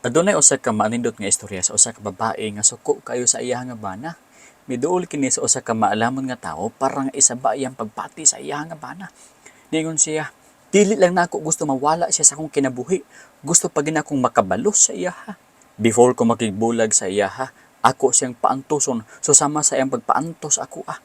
Adunay usa ka maanindot nga istorya sa usa ka babae nga suko kayo sa iyang nga bana. Miduol kini sa usa ka maalamon nga tawo para nga isaba iyang pagpati sa iyang nga bana. Ningon siya, "Dili lang nako gusto mawala siya sa akong kinabuhi. Gusto pa gid akong makabalos sa iyaha. Before ko makigbulag sa iyaha, ako siyang paantoson, so sama sa iyang pagpaantos ako ah."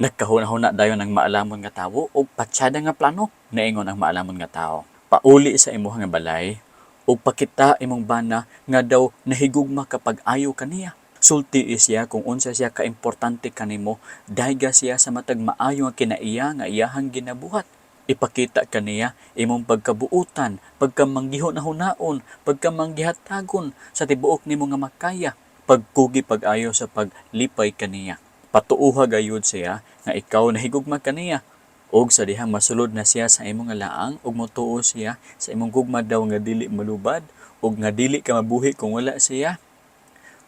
Nagkahuna-huna dayon ang maalamon nga tawo og patsada nga plano. Naingon ang maalamon nga tawo, "Pauli sa imuha nga balay ug pakita imong bana nga daw nahigugma ka pag-ayo kaniya. Sultii siya kung unsa siya kaimportante kanimo, dayga siya sa matag maayo nga kinaiya nga iyahang ginabuhat. Ipakita kaniya imong pagkabuutan, pagkamanggihuna-hunaon, pagkamanggihatagon sa tibuok nimo nga makaya, pagkugi pag-ayo sa paglipay kaniya. Patuuha gayud siya nga ikaw nahigugma kaniya ug sa dihang masulod na siya sa imong nga laang ug motuo siya sa imong gugma daw nga dili malubad ug nga dili ka mabuhi kung wala siya.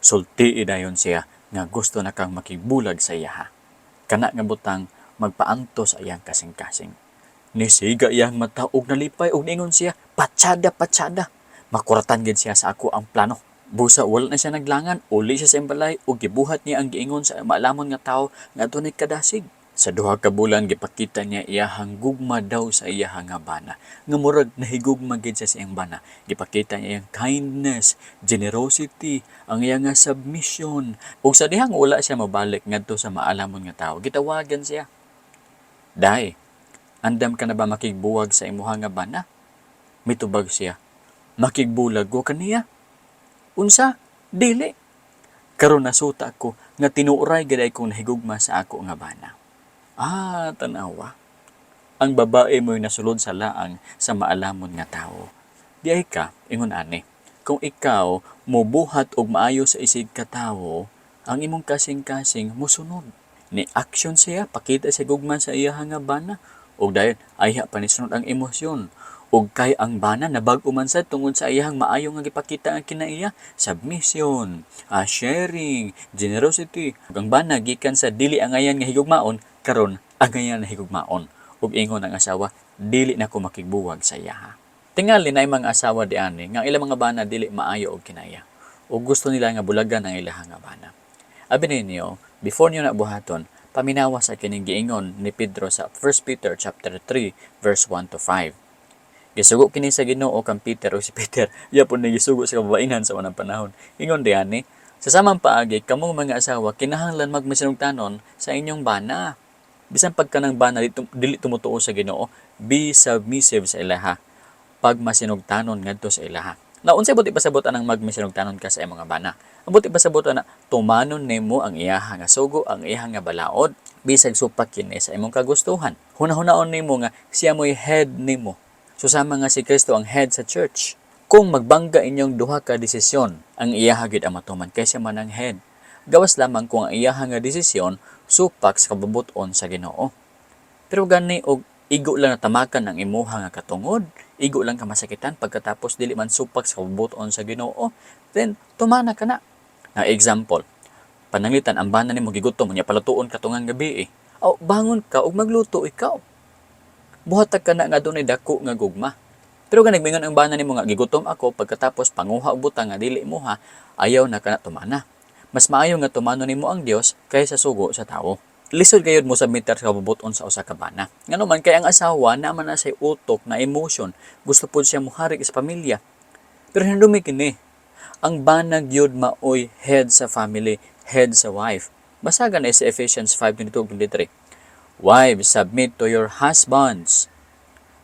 Sultii dayon siya nga gusto na kang makigbulag sa iyaha. Kana nga butang magpaantos sa iyang kasing-kasing." Nisiga iyang mata ug nalipay ug ningon siya, "Patsada, patsada. Makuratan gid siya sa ako ang plano." Busa wala na siya naglangan, uli siya sa iyang balay ug gibuhat niya ang giingon sa maalamon nga tawo nga adunay kadasig. Sa 2 ka bulan, gipakita niya iyahang gugma daw sa iyahang nga bana. Nga murag nahigugma gid siya sa iyang bana. Gipakita niya iyang kindness, generosity, ang iyang nga submission. Ug sa dihang wala siya mabalik ngadto sa maalamon nga tawo, gitawagan siya. "Day, andam ka na ba makigbuwag sa imuha nga bana?" Mitubag siya, "Makigbulag ko kaniya? Unsa? Dili. Karon nasuta ko nga tinuoray gid kong nahigugma sa ako nga bana." Ah, tanawa. Ang babae mo'y nasulod sa laang sa maalamon nga tawo. Di ay ka, ingon ani. Kung ikaw mobuhat og maayo sa isig katawo, ang imong kasing-kasing mosunod. Ni action siya, pakita sa gugma sa iya nga bana. Og dayon ayha pa ni sunod ang emosyon. Og kay ang bana nabag-o man sad tungod sa iyang maayo nga gipakita ang kinaiya, submission, sharing, generosity. Ug ang bana gikan sa dili angayan nga higugmaon, karon angayan na higugmaon. Ug ingon ang asawa, "Dili na ko makigbuwag sa iyaha." Tingali na mga asawa di ani nga ilang mga bana dili maayo og kinaiya. Ug gusto nila nga bulagan ang ilahang nga bana. Abi ninyo, before niyo na buhaton, paminawa sa kining giingon ni Pedro sa 1 Peter chapter 3 verse 1 to 5. Gisugo kini sa Ginoo kang Peter, o si Peter iya po ni gisugo sa kababaihan sa unang panahon. Ingon diani, "Sa samang paagi, kamong mga asawa kinahanglan magmasinugtanon sa inyong bana. Bisan pagka ng bana dili tumutuo sa Ginoo, be submissive sa ilaha. Pagmasinugtanon ngadto sa ilaha." Na unsay buot ipasabot anang magmasinugtanon ka sa imong mga bana? Ang buot ipasabot ana, tumanon nimo ang iyaha nga sugo, ang iyaha nga balaod, bisag supak kini sa imong kagustuhan. Hunahunahon nimo nga siya mo'y head nimo. So sama nga si Kristo ang head sa church. Kung magbangga inyong duha ka desisyon, ang iyaha gid ang matuman kay siya man ang head. Gawas lamang kung ang iyaha nga desisyon supak sa kabubut-on sa Ginoo. Pero gani og igo lang natamakan ang imuha nga katungod, igo lang ka masakitan pagkatapos dili man supak sa kabubut-on sa Ginoo, then tumana ka na. Na example, pananglitan ang bana nimo gigutom, nya palutuon ka tungang gabi eh. Aw, bangon ka ug magluto ikaw. Buhat ka na nga dunay dako nga gugma. Pero gani mingon ang bana nimo nga gigutom ako, pagkatapos panguha og butang nga dili mo ha, ayaw na kana tumana. Mas maayo nga tumano nimo ang Dios kaysa sugo sa tawo. Lisod gayud mo submitter sa kabubut-on sa usa ka bana. Ngano man kay ang asawa naa man na say utok na emotion, gusto pud siya muhari sa pamilya. Pero hinumdumi kini, ang bana gyud maoy head sa family, head sa wife. Basagan na sa Ephesians 5:22-23. "Wives, submit to your husbands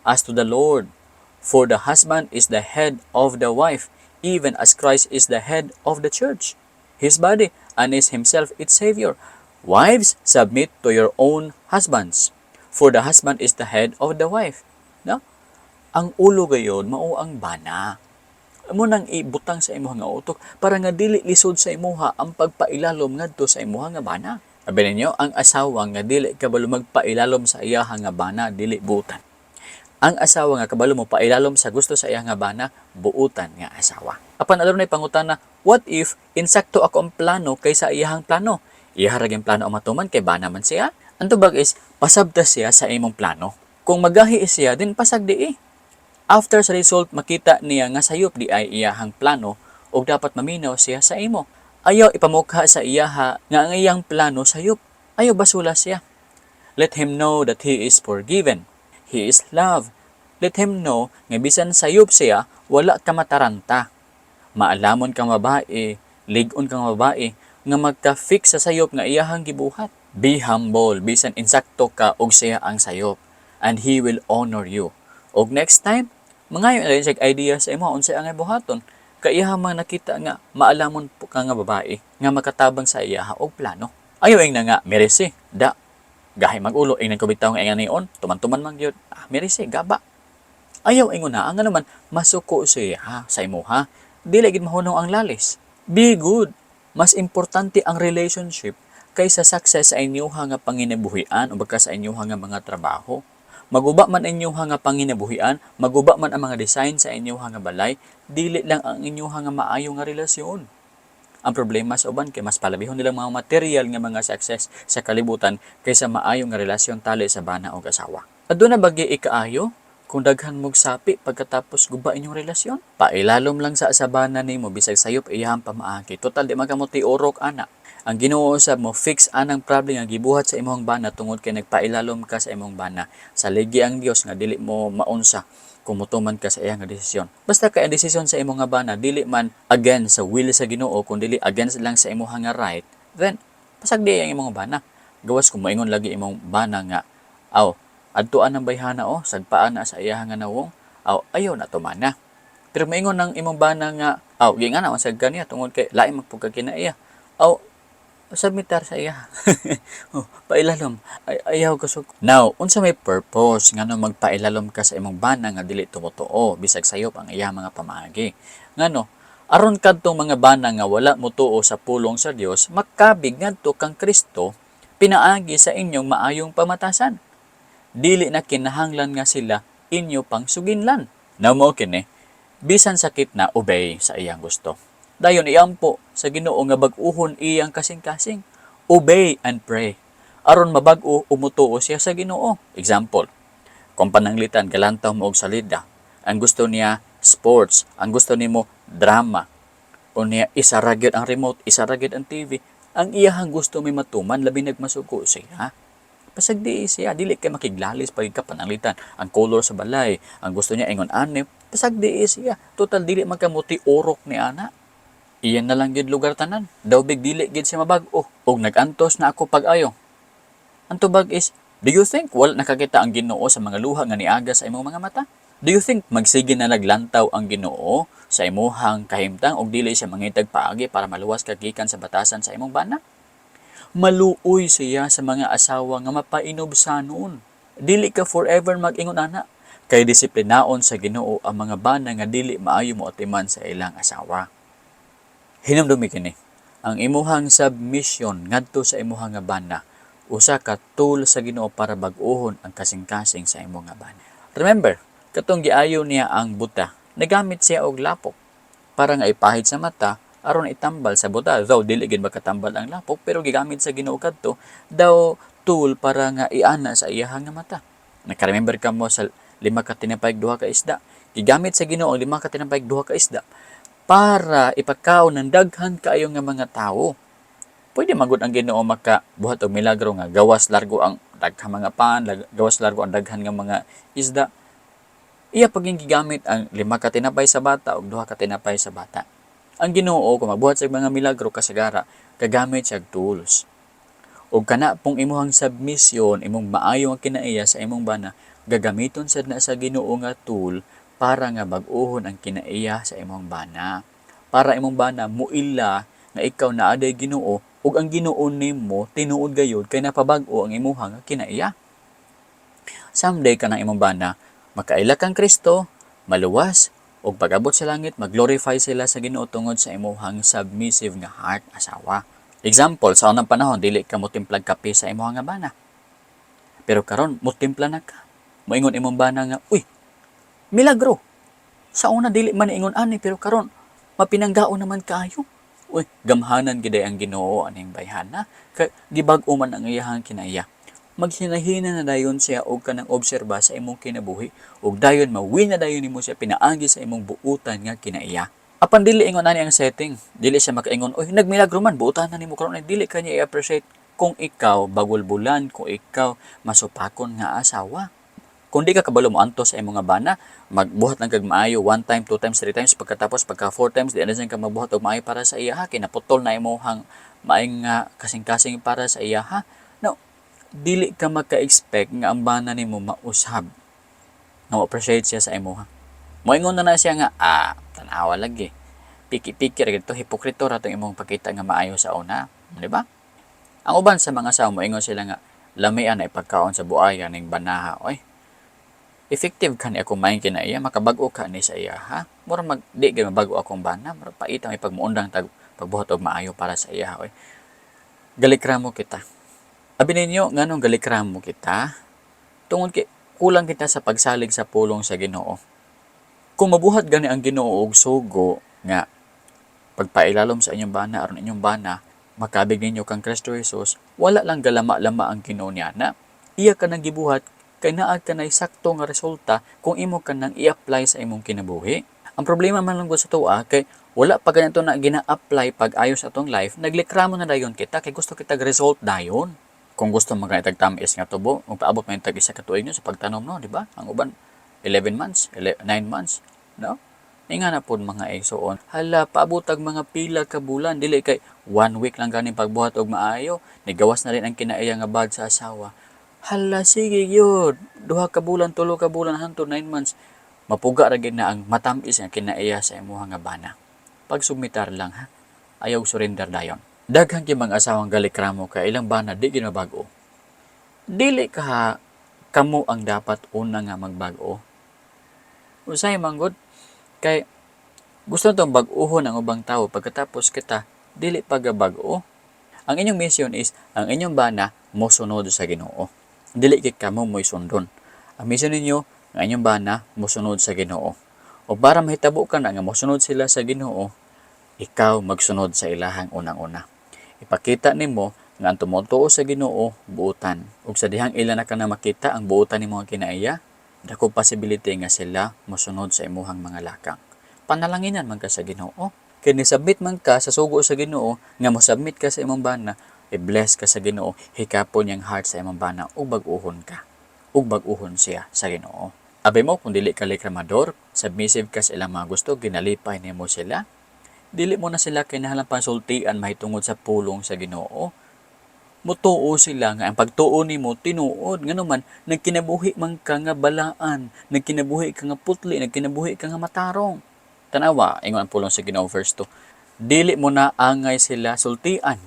as to the Lord. For the husband is the head of the wife, even as Christ is the head of the church, his body, and is himself its Savior. Wives, submit to your own husbands, for the husband is the head of the wife." No? Ang ulo gayon mao ang bana. Amo nang ibutang sa imuha nga utok para nga dili lisod sa imuha ang pagpailalom ngadto sa imuha nga bana. Abi ninyo, ang asawa nga dili kabalo magpailalom sa iyaha nga bana, dili buutan. Ang asawa nga kabalo mo pailalom sa gusto sa iya nga bana, buutan nga asawa. Apan adunay pangutana, what if insakto ako ang plano kaysa iyahang plano? Iyaha ra gyud plano ang matuman kay bana man siya. Ang tubag is pasabta siya sa imong plano. Kung magahi siya, din pasag di eh. After sa result, makita niya nga sayop diay iyahang plano ug dapat maminaw siya sa imo. Ayaw ipamukha sa iyaha nga ang iyang plano sayop. Ayaw basula siya. Let him know that he is forgiven. He is loved. Let him know nga bisan sayop siya, wala ka mataranta. Maalamon kang babae, lig-on kang babae, nga magka-fix sa sayop nga iyahang gibuhat. Be humble, bisan insakto ka og siya ang sayop, and he will honor you. Og next time, mangayo na rin siya idea sa imo unsay ang buhaton. Kay iyaha man nakita nga maalamon po ka nga babae nga makatabang sa iyaha og plano. Ayaw ingna nga merese, da gahi magulo, ingnan ko bitaw nga inganion, tuman-tuman man gyud. Ah, merese gaba. Ayaw ingon na, ang naman masuko siya sa imuha. Dili gid mahunong ang lalis. Be good. Mas importante ang relationship kaysa success sa inyuha nga panginabuhian o baka sa inyuha nga mga trabaho. Maguba man inyuha nga panginabuhian, maguba man ang mga design sa inyuha nga balay, dili lang ang inyuha nga maayo nga relasyon. Ang problema sa uban kay mas palabihon nilang mga material nga mga success sa kalibutan kaysa maayo nga relasyon tali sa bana o asawa. Aduna bagi ikaayo kung daghan mog sapi pagkatapos guba inyong relasyon? Pailalom lang sa bana nimo bisag sayop iyang pamaagi. Total di man ka mo tiurok ana. Ang Ginoo usab mo fix anang problem nga gibuhat sa imong bana tungod kay nagpailalom ka sa imong bana. Saligi ang Dios nga dili mo maunsa kung motuman ka sa iyang nga desisyon. Basta kay ang desisyon sa imong nga bana dili man against sa will sa Ginoo, kun dili against lang sa imong nga right, then pasagdi ang imong bana. Gawas kung moingon lagi imong bana nga, "Aw, adtuan ng bayhana o, sagpaan na sa iya nga nawong," aw, ayaw na tumana. Pero moingon ng imong bana nga, "Aw, giingan na sa kaniya tungod kay lain magpugkag kinaiya." Aw, submitar sa iya. Oh, pailalom. Ay, ayaw kusog. Now, unsa may purpose ngano magpailalom ka sa imong bana nga dili tumutuo bisag sayop ang iya mga pamaagi? Ngano aron kadtong mga bana nga wala motuo sa pulong sa Dios makabig ngadto kang Kristo pinaagi sa inyong maayong pamatasan. Dili na kinahanglan nga sila inyo pang suginlan. Now mo kini, bisan sakit na, obey sa iyang gusto. Dayon iampo sa Ginoo nga bag-uhon iyang kasing-kasing. Obey and pray. Aron mabag-o, umutuo siya sa Ginoo. Example, kung pananglitan galantaw mo og salida, ang gusto niya sports, ang gusto nimo drama. O niya isara gyud ang remote, isara gyud ang TV. Ang iyahang gusto may matuman, labi nagmasuko siya. Pasagdi siya, dili kay makiglalis pag ka pananglitan. Ang color sa balay, ang gusto niya ingon ani, pasagdi siya. Total dili man kamuti orok ni ana. Iyan na lang gyud lugar tanan. Daw big dili gyud siya mabag-o. Og nag-antos na ako pag-ayo. Ang tubag is, do you think wala nakakita ang Ginoo sa mga luha nga niaga sa imong mga mata? Do you think magsige na naglantaw ang Ginoo sa imuhang kahimtang og dili siya mangitag paagi para maluwas ka gikan sa batasan sa imong bana? Maluoy siya sa mga asawa nga mapainubsanon. Dili ka forever mag-ingon ana. Kay disiplinaon sa Ginoo ang mga bana nga dili maayo mo atiman sa ilang asawa. Hinumdumi kini, ang imuhang submission ngadto sa imuhang nga bana usa ka tool sa Ginoo para bag-ohon ang kasing-kasing sa imong nga bana. Remember, katong giayo niya ang buta, nagamit siya og lapok para nga ipahid sa mata aron itambal sa buta. Though dili gid makatambal ang lapok, pero gigamit sa Ginoo kadto daw tool para nga iana sa iyahang nga mata. Naka-remember ka mo sa lima ka tinapay, duha ka isda? Gigamit sa Ginoo ang lima ka tinapay, duha ka isda para ipakaon ng daghan kaayo nga mga tawo. Pwede magud ang Ginoo makabuhat og milagro nga gawas largo ang daghang mga pan, gawas largo ang daghan nga mga isda. Iya paging gigamit ang lima ka tinapay sa bata ug duha ka tinapay sa bata. Ang Ginoo kung magbuhat sa mga milagro kasagara, gagamit siya og tools. Ug kana pong imuhang submission, imong maayo ang kinaiya sa imong bana, gagamiton sad na sa Ginoo nga tool para nga bag-ohon ang kinaiya sa imong bana. Para imong bana muila nga ikaw naa day Ginoo ug ang Ginoo nimo tinuod gayud kay napabag-o ang imuhang kinaiya. Someday kanang imong bana makaila kang Kristo, maluwas ug pag-abot sa langit mag-glorify sila sa Ginoo tungod sa imuhang submissive nga heart asawa. Example, sa unang panahon dili ka motimplag kape sa imuhang nga bana. Pero karon motimpla na ka. Moingon imong bana nga, "Uy, milagro. Sa una dili man ingon ani, pero karon mapinanggaon naman kaayo. Uy, gamhanan gid ang Ginoo aning bayhana. Kay gibag-o man ang iyahang kinaiya." maghinahina na dayon siya og kanang obserba sa imong kinabuhi ug dayon mawin na dayon nimo siya pinaagi sa imong buutan nga kinaiya. Apan dili ingon ani ang setting. Dili siya makaingon, "Oy, nagmilagro man, buutan na nimo karon." Dili kanya i-appreciate kung ikaw bagulbulan, kung ikaw masupakon nga asawa. Kung di ka kabalo mo antos sa imong nga bana, magbuhat lang kag maayo one time, two times, three times, pagkatapos pagka four times di na ka mabuhat og maayo para sa iya ha, kinaputol na imong maayong nga kasing-kasing para sa iya ha. No, dili ka maka-expect nga ang bana nimo mausab nga mo-appreciate siya sa imo ha. Moingon na na siya nga, "Ah, tanawa lagi. Piki-piki ra gito, hipokrito ra tong imong pakita nga maayo sa una." Di ba? Ang uban sa mga asawa, moingon sila nga, "Lamian na ipagkaon sa buaya ning banaha. Oy, effective ka ni ako maayong kinaiya, makabag-o ka ni sa iya ha. Mura mag di gyud mabago akong bana, mura paita may pagmuundang tag pagbuhat og maayo para sa iya oy." Galikramo kita. Abi ninyo, nganong galikramo kita? Tungod kay kulang kita sa pagsalig sa pulong sa Ginoo. Kung mabuhat gani ang Ginoo og sugo nga pagpailalom sa inyong bana aron inyong bana makabig ninyo kang Kristo Jesus, wala lang galama-lama ang Ginoo niya na. Iya ka nang gibuhat kay naa ka na sakto nga resulta kung imo ka nang i-apply sa imong kinabuhi. Ang problema man lang gud sa tuwa kay wala pa ganito na gina-apply pag ayos atong life, naglikramo na dayon kita kay gusto kita result dayon. Kung gusto mo ganitag tamis nga tubo, magpaabot man tag 1 ka tuig nyo sa pagtanom, no, di ba? Ang uban 11 months, 9 months, no? Inga na pod, mga igsoon. Hala, paabotag mga pila ka bulan, dili kay one week lang ganing pagbuhat og maayo, nigawas na rin ang kinaiya nga bad sa asawa. Hala, sige yun. 2 ka bulan, 3 ka bulan, hangtod 9 months. Mapuga ra gid na ang matamis nga kinaiya sa imuha nga bana. Pagsubmitar lang ha. Ayaw surrender dayon. Daghan kay mga asawang galikramo kay ilang bana di gid mabag-o. Dili ka kamo ang dapat una nga magbag-o. Usay manggod kay gusto natong bag-uhon ang ubang tao, pagkatapos kita dili pagabag-o. Ang inyong mission is ang inyong bana mosunod sa Ginoo. Dili kay kamo mo'y sundon. Ang mission ninyo ang inyong bana mosunod sa Ginoo. O para mahitabo ka na nga mosunod sila sa Ginoo, ikaw magsunod sa ilahang unang-una. Ipakita nimo nga ang tumutuo sa Ginoo buutan. Ug sa dihang ila na ka na makita ang buutan nimo nga kinaiya, dako possibility nga sila mosunod sa imuhang mga lakang. Panalanginan man ka sa Ginoo. Kay ni-submit man ka sa sugo sa Ginoo nga mo-submit ka sa imong bana, i-bless ka sa Ginoo, hikapon niyang heart sa imong bana ug bag-uhon ka. Ug bag-uhon siya sa Ginoo. Abi mo kung dili ka reklamador, submissive ka sa ilang mga gusto, ginalipay nimo sila. Dili mo na sila kinahanglan pansultian mahitungod sa pulong sa Ginoo. Mutuo sila nga ang pagtuo nimo tinuod, ngano man nagkinabuhi man ka nga balaan, nagkinabuhi ka nga putli, nagkinabuhi ka nga matarong. Tanawa, ingon ang pulong sa Ginoo, verse 2. Dili mo na angay sila sultian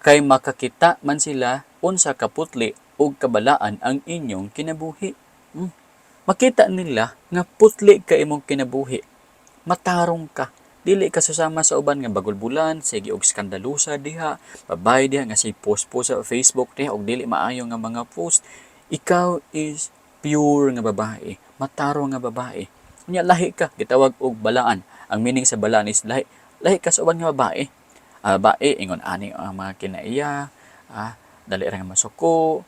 kay makakita man sila unsa kaputli ug kabalaan ang inyong kinabuhi. Makita nila nga putli ka imong kinabuhi. Matarong ka. Dili ka susama sa uban nga bagulbulan, sige og skandalusa diha, babay diha nga si post-post sa Facebook diha og dili maayo nga mga post. Ikaw is pure nga babae, matarong nga babae. Unya lahi ka, gitawag og balaan. Ang meaning sa balaan is lahi. Lahi ka sa uban nga babae. Ah, babae ingon ani ang mga kinaiya, dali ra nga masuko,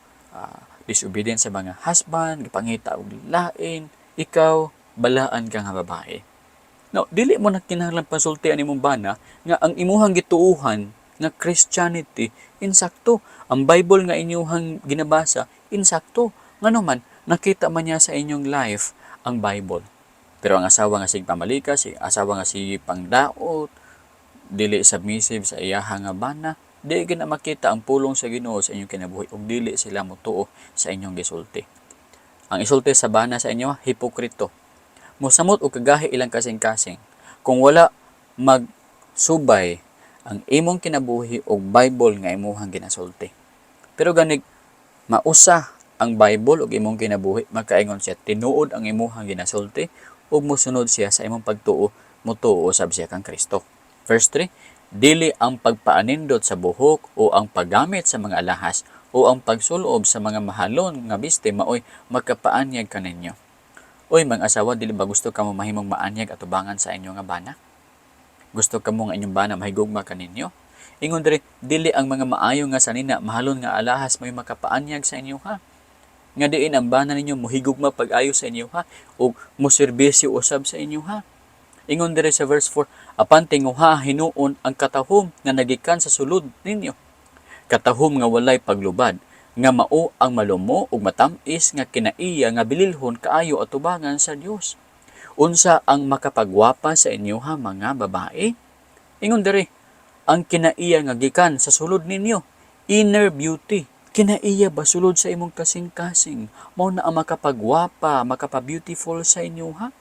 disobedient sa mga husband, gipangita og lain. Ikaw balaan ka nga babae. No, dili mo na kinahanglan pansultian imong bana nga ang imuhang gituuhan nga Christianity insakto. Ang Bible nga inyuhang ginabasa insakto. Ngano man nakita man niya sa inyong life ang Bible. Pero ang asawa nga sig pamalika, si asawa nga sige pangdaot, dili submissive sa iyaha nga bana, di gid na makita ang pulong sa Ginoo sa inyong kinabuhi ug dili sila motuo sa inyong gisulti. Ang isulti sa bana sa inyo, hipokrito. Mosamot og kagahi ilang kasing-kasing. Kung wala magsubay ang imong kinabuhi og Bible nga imuhang ginasulti. Pero ganig mausa ang Bible ug imong kinabuhi, makaingon siya tinuod ang imuhang ginasulti ug mosunod siya sa imong pagtuo, motuo sab siya kang Kristo. Verse 3, dili ang pagpaanindot sa buhok o ang paggamit sa mga alahas o ang pagsulob sa mga mahalon nga biste maoy magkapaanyag kaninyo. Oy, mga asawa, dili ba gusto kamo mahimong maanyag atubangan sa inyo nga bana? Gusto kamo nga inyong bana mahigugma kaninyo? Ingon diri, dili ang mga maayo nga sanina, mahalon nga alahas may makapaanyag sa inyo ha. Nga diin ang bana ninyo mohigugma pag-ayo sa inyo ha ug moserbisyo usab sa inyo ha. Ingon diri sa verse 4, apan tinguha hinuon ang katahom nga nagikan sa sulod ninyo. Katahom nga walay paglubad, nga mao ang malumo ug matam-is nga kinaiya nga bililhon kaayo atubangan sa Dios. Unsa ang makapagwapa sa inyo ha, mga babae? Ingon diri, ang kinaiya nga gikan sa sulod ninyo, inner beauty. Kinaiya ba sulod sa imong kasing-kasing, mao na ang makapagwapa, makapa-beautiful sa inyo ha?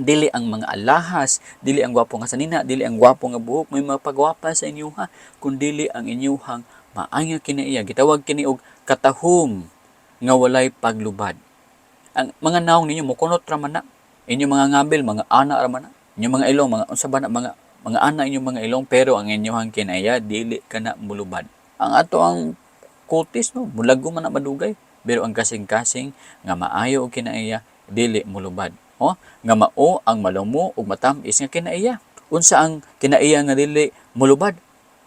Dili ang mga alahas, dili ang gwapo nga sanina, dili ang gwapo nga buhok may mapagwapa sa inyo ha, kundili ang inyuhang maayo kinaiya. Gitawag kini og katahom nga walay paglubad. Ang mga nawong ninyo mukunot ra man na. Inyong mga ngabil, mga ana ra man na. Inyong mga ilong, mga unsa ba na, mga ana inyong mga ilong, pero ang inyong kinaiya dili kana mulubad. Ang ato ang kutis, no, mulago man na madugay, pero ang kasing-kasing nga maayo og kinaiya dili mulubad. Oh, nga mao ang malumo ug matam-is nga kinaiya. Unsa ang kinaiya nga dili mulubad?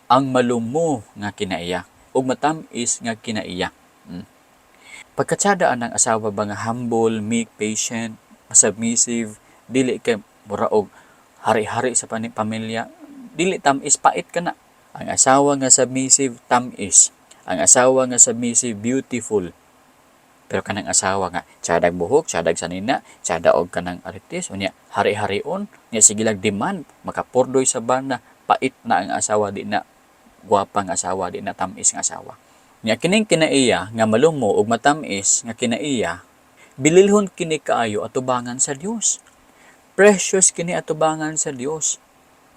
Ang malumo nga kinaiya ug matam-is nga kinaiya. Pagkatsada ang asawa ba nga humble, meek, patient, submissive, dili kay mura og hari-hari sa pamilya, dili tam-is, pait ka na. Ang asawa nga submissive, tam-is. Ang asawa nga submissive, beautiful. Pero kanang asawa nga tsadag buhok, tsadag sanina, tsada og kanang aritis, unya hari-harion, nya sige lang demand, makapurdoy sa bana, pait na ang asawa, di na gwapa nga asawa, di na tam-is nga asawa. Nya kining kinaiya nga malumo ug matam-is nga kinaiya, bililhon kini kaayo atubangan sa Dios. Precious kini atubangan sa Dios.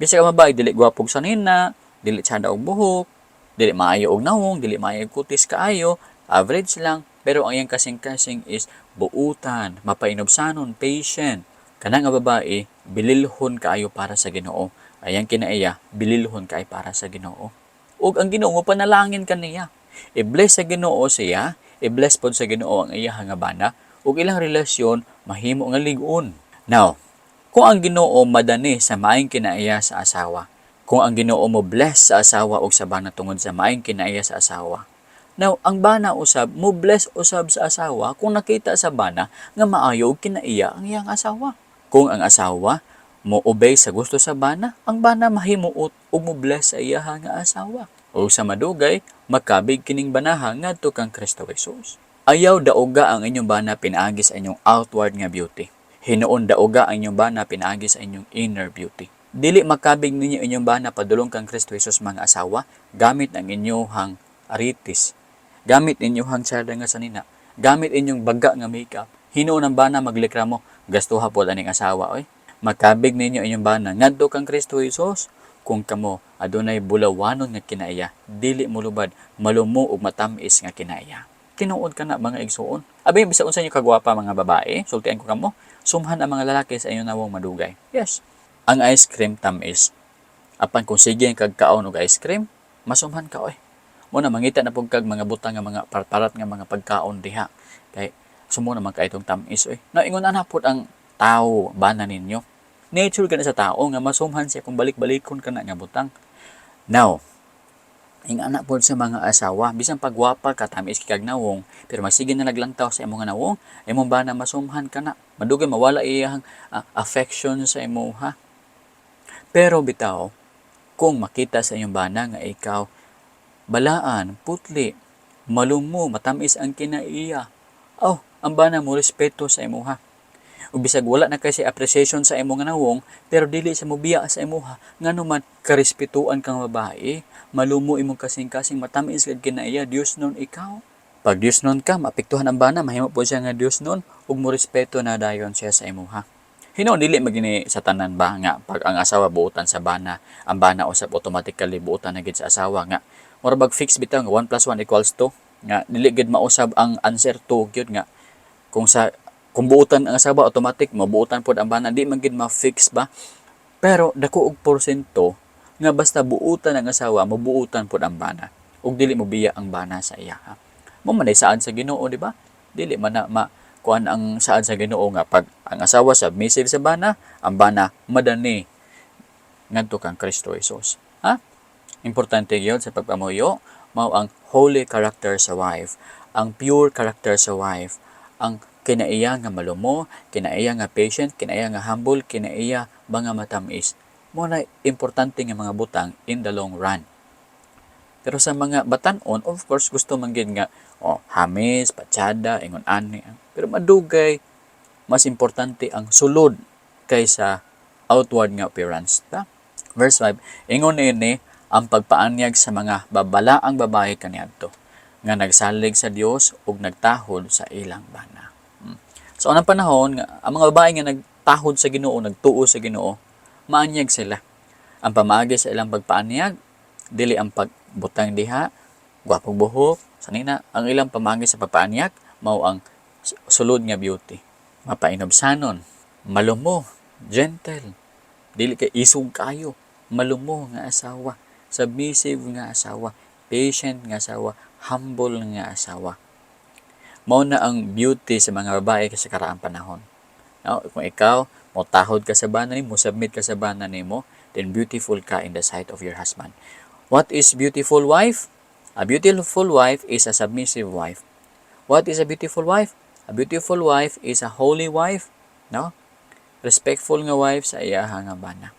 Bisag ang babae dili gwapog sanina, dili tsada og buhok, dili maayo og nawong, dili maayo og kutis kaayo, average lang, pero ang iyang kasing-kasing is buutan, mapainubsanon, patient. Kanang nga babae, bililhon kaayo para sa Ginoo. Ayang kinaiya, bililhon kaayo para sa Ginoo. Ug ang Ginoo mo panalangin kaniya. I-bless sa Ginoo siya, i-bless pod sa Ginoo ang iya nga bana ug ilang relasyon mahimo nga lig-on. Now, kung ang Ginoo madani sa maayong kinaiya sa asawa, kung ang Ginoo mo bless sa asawa ug sa bana tungod sa maayong kinaiya sa asawa. Now, ang bana usab mo bless usab sa asawa kung nakita sa bana nga maayo og kinaiya ang iyang asawa. Kung ang asawa mo obey sa gusto sa bana, ang bana mahimuot ug mo bless sa iya nga asawa. O sa madugay, makabig kining banaha ngadto kang Kristo Jesus. Ayaw daoga ang inyong bana pinaagi sa inyong outward nga beauty. Hinuon daoga ang inyong bana pinaagi sa inyong inner beauty. Dili makabig ninyo inyong bana padulong kang Kristo Jesus, mga asawa, gamit ang inyong aritis, gamit inyong tsada nga sanina, gamit inyong baga nga makeup. Hinuon ang bana maglikramo, gastuha pod aning asawa oy. Makabig ninyo inyong bana ngadto kang Kristo Jesus kung kamo adunay bulawanon nga kinaiya, dili mulubad, malumo ug matam-is nga kinaiya. Tinuod ka na, mga igsuon. Abi bisag unsa inyo kagwapa, mga babae, sultian ko kamo, sumhan ang mga lalaki sa inyong nawong madugay. Yes. Ang ice cream tamis. Apan kung sige kag kaon og ice cream, masumhan ka oy. Mo na mangita na pud kag mga butang nga mga parparat nga mga pagkaon diha. Kay sumo naman kay itong tamis oy. Na ingon ana pud ang tao bana ninyo. Nature ka na sa tao nga masumhan siya kung balik-balikon ka na nga butang. Now, ing anak pod sa mga asawa, bisan pagwapa ka, tamis kag nawong, pero magsige na naglantaw sa imong nawong, imong bana masumhan ka na. Madugay mawala iyang affection sa imo ha. Pero bitaw, kung makita sa inyong bana nga ikaw balaan, putli, malumo, matamis ang kinaiya, oh, ang bana mo respeto sa imuha. Ug bisag wala na kay si appreciation sa imong nawong, pero dili sa mobiya sa imuha, ngano man karespetuan kang babae, malumo imong kasing-kasing, matamis kag kinaiya, Dios nun ikaw. Pag Dios nun ka, maapektuhan ang bana, mahimo po siya nga Dios nun, ug mo respeto na dayon siya sa imuha. Hinuon dili magini sa tanan ba nga pag ang asawa buotan sa bana, ang bana usab automatically buotan na gid sa asawa, nga mura bag fix bitaw nga 1 plus 1 equals 2, nga dili gid mausab ang answer 2 gyud, nga kung buotan ang asawa, automatic mabuotan pod ang bana, di man gid ma-fix ba. Pero dako og porsyento nga basta buotan ang asawa, mabuotan pod ang bana ug dili mo biya ang bana sa iya ha. Mo man ay saad sa Ginoo, di ba? Dili man na ma kuan ang saad sa Ginoo nga pag ang asawa submissive sa bana, ang bana madani ngadto kang Kristo Jesus. Ha? Importante gyud sa pagpamuyo mao ang holy character sa wife, ang pure character sa wife, ang kinaiya nga malumo, kinaiya nga patient, kinaiya nga humble, kinaiya ba nga matamis. Mao na importante nga mga butang in the long run. Pero sa mga batan-on, of course, gusto man gid nga oh, hamis, patsada, ingon ani. Pero madugay, mas importante ang sulod kaysa outward nga appearance. Ta? Verse 5, ingon ini ang pagpaanyag sa mga babalaang babae kaniadto nga nagsalig sa Dios ug nagtahod sa ilang bana. Sa unang panahon, nga, ang mga babae nga nagtahod sa Ginoo, nagtuo sa Ginoo, maanyag sila. Ang pamaagi sa ilang pagpaanyag, dili ang pagbutang diha, gwapong buhok, sanina, ang ilang pamaagi sa pagpaanyag, mao ang sulod nga beauty. Mapainubsanon, malumo, gentle, dili kay isog kayo, malumo nga asawa, submissive nga asawa, patient nga asawa, humble nga asawa. Mao na ang beauty sa mga babae sa karaang panahon. No, kung ikaw mo tahod ka sa bana nimo, submit ka sa bana nimo, then beautiful ka in the sight of your husband. What is beautiful wife? A beautiful wife is a submissive wife. What is a beautiful wife? A beautiful wife is a holy wife, no? Respectful nga wife sa iyaha nga bana.